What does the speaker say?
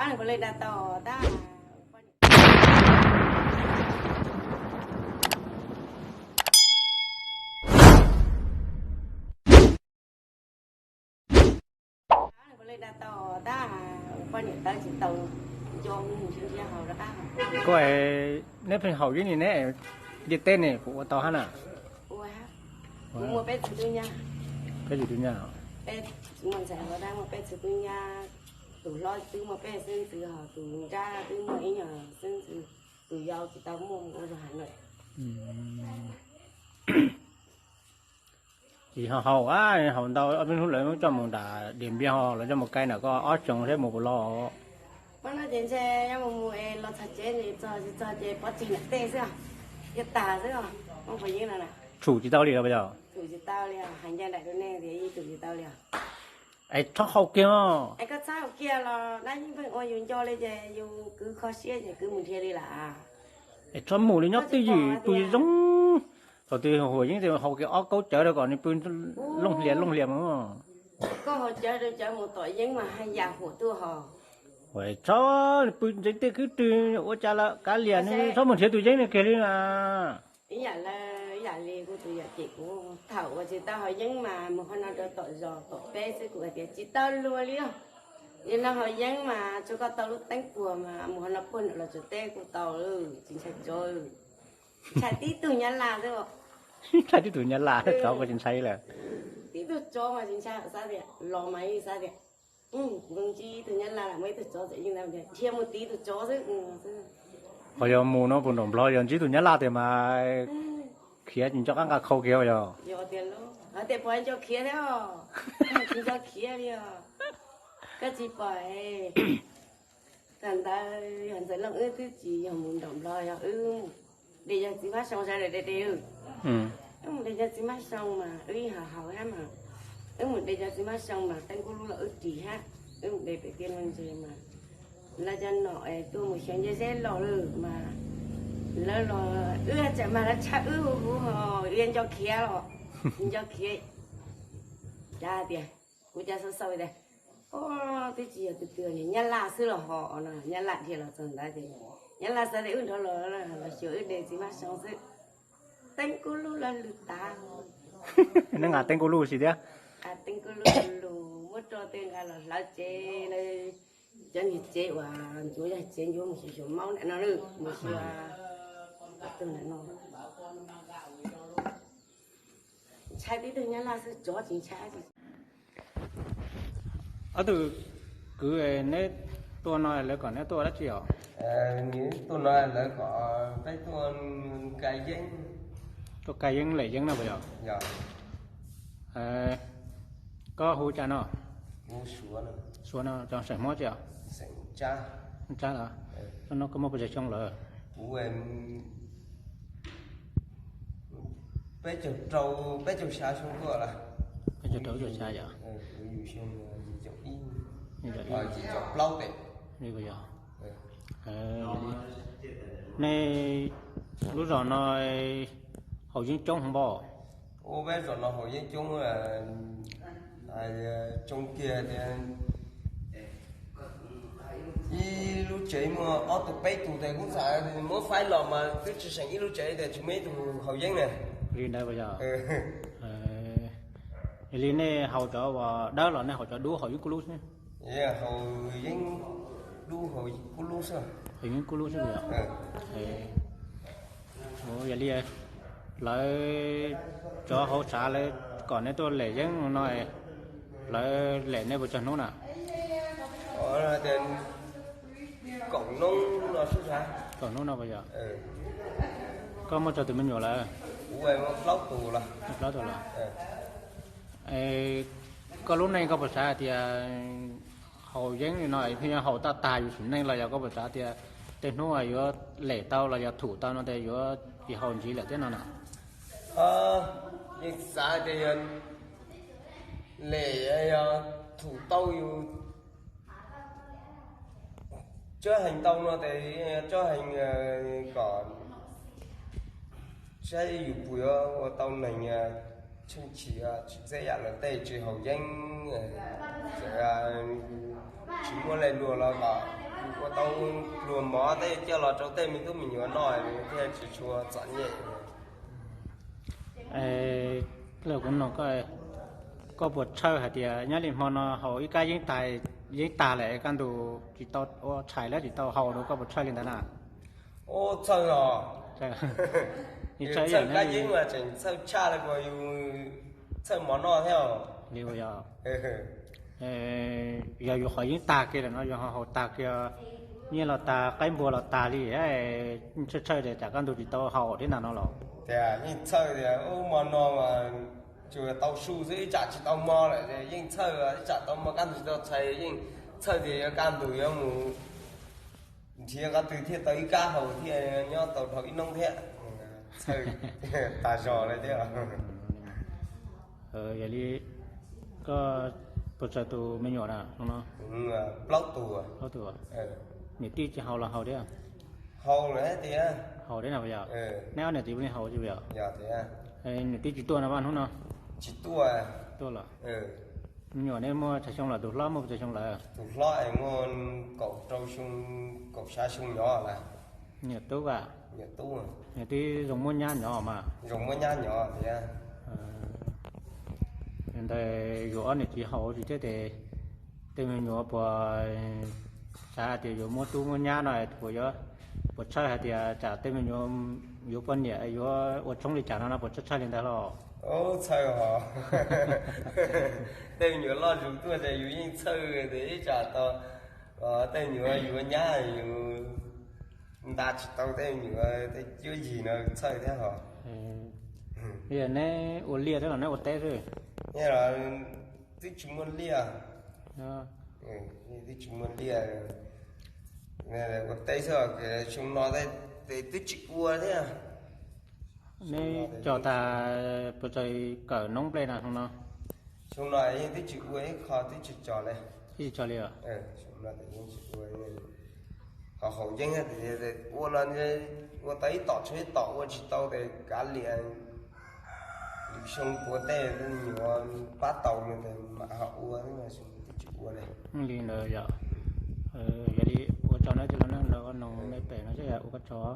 Ua li dag tau tab. Ua li dag tau tab, poj niam tawb tsis tau nco mus nrhiav nrhiav haus rov qab. Koj, neb pheej haus yeeb li ne, ntiaj teb ne puas ua tau hab na? Ua, kuv muaj peb txwv tub nyab. Peb txwv tub nyab. Peb muaj ntxhais hluas tab muaj peb txwv tub nyab, tus hlob twb muaj peb xeeb ntxwv, ho tus nrab twb muaj ib nyuag xeeb ntxwv, tus yau tsis tau muaj mus ua zog Has Nois. Tsis haus, haus ntau ob peb hnub lawv coj mus nram Diam Npiam ho lawv coj mus kaij nram koj ob xyoos seb mus puas los. Pab no ces ntshe yuav mus mus es los txog tsev es txog tsis txog ces pov tseg nram tej xwb, yuav tag xwb os. Muaj pov yeeb no na. Tshum tsis tau li los yog? Tshum tsis tau li os, hais ncaj nraim rau nej tias yeej tshum tsis tau li os. Es txhob haus kiag os. Es koj txhob haus kiag los dab yeej pheej ua yus nco li ces yus kwv kho siab ces kwv mus nrhiav li lawm. Es txhob mus li, nyob twj ywm pw zoo. Thaum twg haus yeeb ces haus kiag ob kaub cawv rau kom nws pw looj hlias looj hlias mus. Koj haus cawv rau cawv mus tom yeeb mas haj yam huam tuaj hos. Txhob pw ntsev tej khwb rwg ua cas lawm kav liam, nws txhob mus nrhiav tus yeeb no kiag li na. Ib yam li, ib yam li kuv tus yam cem kuv, thaum uas tsis tau haus yeeb mas mus qhov no rau tom zos tom peb xwb kuv hais tias tsis tau luag li os. Nim no haus yeeb mas tsuas koj tau lub teeb puag mas mus qhov no puag nram Los Tsuas teb kuj tau, tsis ntshai tsov. Ntshai tib tug Nyab Laj xwb. Ntshai tib tug Nyab Laj, tsov kuj tsis ntshai lawm. Tib tug tsov mas tsis ntshai, xav tias los mas yeej xav tias kuv ntsib ib tug Nyab Laj lawm, muaj ib tug tsov txawm yeej ntawd dhia mus tib tug tsov xwb. Ho yog mus no puas nram Nplog yog ntsib tus Nyab Laj tiag mas khiav tsis nco qab nqa khau kiag yog. Yog tias, hais tias puas nco khiav thiab os? Tsis nco khiav li os. Koj tsis pom, thaum ntawd yog Ntxawm Looj wb twb tsis yog mus nram Nplog, yog wb de yawg txiv Mab Soo sawv daws de de. Wb mus de yawg txiv Mab Soo mas wb ib haus haus hab mas wb mus de yawg txiv Mab Soo mas teeb kub lub los wb ris hab, wb mus de pem tiaj Looj Ntse mas lawv cov nom es tuaj mus xyuas nceb zeb los lawm mas lawv los wb tseem mas lawv tshaj wb huv huv ho wb nco khiav los, nco khiav. Cas tias, kuv cas xav xav tias, o, twb tsis yog tus twg, Nyab Laj xwb los ho no, Nyab Laj dhia los txog ntawd ces Nyab Laj xav tias wb nrov los, los xyuas wb de txiv Mab Soo xwb. Teeb kub lub lawv lwm tas. Neb nqa teeb kub lub si thiab. Teeb kub lub lus muab rau tej nqa los hlawv tsev, cov niag tsev uas ncuav yog tsev ncuav mus xyuas xyuas maub ntawm no, mus xyuas tus ntawm no. Ntshai tib tug Nyab Laj xwb, tsov tsis ntshai. Ob tug kwv, neb tuaj no lawv kom neb tuaj dab tsi os? Tuaj no lawv kom peb tuaj ka yeeb. Tuaj ka yeeb lem yeeb no puas yog? Yog. Koj hu cas no? Suav no, cov xeem Hmoob tsi os? Tsab los. No koj muaj pes tsawg xyoo lawm? Kuv peb caug rau, peb caug xya xyoo tuaj lawm. Peb caug rau, peb caug xya yom? Yus xyoo yim caum ib, yim caum plaub tes. Nej lub zos no haus yeeb coob heev npaum? Ua peb zos no haus yeeb coob, coob kiag tias ib lub tsev muaj ob tug peb tug tes kuj txawm muab faib los mas twb tsis seem ib lub tsev tias tsis muaj ib tug haus yeeb na. Li ntawd puas yog? Li nej haus cov uas dawb los nej haus cov dub haus yeeb kub lub xwb? Haus yeeb dub haus kub lub xwb. Haus yeeb kub lub xwb puas yog? Yog li lawv cov hauv tsev lawv kom nej tuaj lem yeeb no, lawv lem nej puas tsawg hnub na? Kaum hnub no puas yog? Koj muaj tsawg tus me nyuam lawm? Plaub tus lawm. Koj lub neej koj puas xav hais tias haus yeeb li no pheej yuav haus tag tag yus sim neej los yog koj puas xav tias tej hnub yuav lem tau los yog thum tau no ces yuav tsis haus ntxiv lawm thiab no na? Yeej xav tias yog lem yog thum tau yus tsob heev tau no ces tsob heev kom saib yus puas yuav ua tau neeg tsheej chim tsis txeeb yam lawv tej tsis haus yeeb, tsis muaj leej luag los kom Ua tau pluas mov tej coj los rau tej me tub me nyuam noj thiaj tsis tshua txom nyem. Lawv kuv nug koj, koj puas txhawj hais tias nyob li hmo no haus ib kab yeeb tag, yeeb tag lawm kaj ntug tsis tau ua tshais lawm tsis tau haus rau, koj puas txhawj li ntawd na? Ub, txhawj os. Txhawj kab yeeb mas tseem txhawj tshaj li uas yus txhawj mov noj thiab os. Li yog, yog yus qhov yeeb tag kiag lawm no yus ho haus tag kiag, nyiaj los tag qaib npua los tag li, txhawj txhawj tias tsam kaj ntug tsis tau haus thiab ntag no los? Tias yeej txhawj tias ub, hmo no mas tsuas tau su xwb, ib tsam tsis tau hmo lawm yeej txhawj, ib tsam tau hmo kaj ntug tsis tau tshais yeej txhawj tias yuav kaj ntug yuav mus nrhiav qhov twg thiaj tau ib kab haus thiaj nyob tau dhau ib hnub thiab. Txhawj tag zog li thiab. Yog li koj puas txawm tus me nyuam na? Plaub tus. Plaub tus. Niam tij tsis haus los haus thiab? Haus lawm tias. Haus thiab na puas yog? Neb ob niam txiv puav leej haus tsis puas yog? Niam tij tsis tuaj no vaj hnub no? Tsis tuaj. Tuaj los? Me nyuam neb muaj tsawg xyoo lawm? Tus hlob muaj tsawg xyoo lawm? Tus hlob es muaj kaum rau xyoo, kaum xya xyoo nyov lawm. Niam tub a? Niam tub. Niam tij zoo muaj nyab nyov mas? Zoo muaj nyab nyov tias. Ntawd yus ob niam txiv haus tsis thiab tes tej me nyuam puas xav hais tias yuav muaj tub muaj nyab no puas yuav, puas txhawj hais tias tsam tej me nyuam yuav poj niam yuav ua tshoob li cas no no puas txhawj txhawj li ntawd los? Txhawj os. Tej me nyuam loj zus tuaj ces yus yeej txhawj tias ib tsam tau tej me nyuam yuav nyab yus nta tsis tau tej me nyuam tej cuab yig no txhawj thiab hos. Yog neb ua liaj thiab los neb ua teb xwb? Twb tsis muaj liaj. Twb tsis muaj liaj, ua teb xwb, xyoo no twb tsis ua thiab. Neb cog tas puas txawm kawm noob nplej na xyoo no? Xyoo no yeej twb tsis ua ib qho, twb tsis cog li. Twb tsis cog li os? Ho haus yeeb ua no, ua tau ib tom tshuav ib tom, ua tsis tau tes kav liam, lwm xyoo puav tej me nyuam pab tau no tes mam ho ua, xyoo no twb tsis ua li. Li ntawd yog, yog li ua tsaug na, cia li no lawv ua noog me pem no xwb, ua koj tsaug.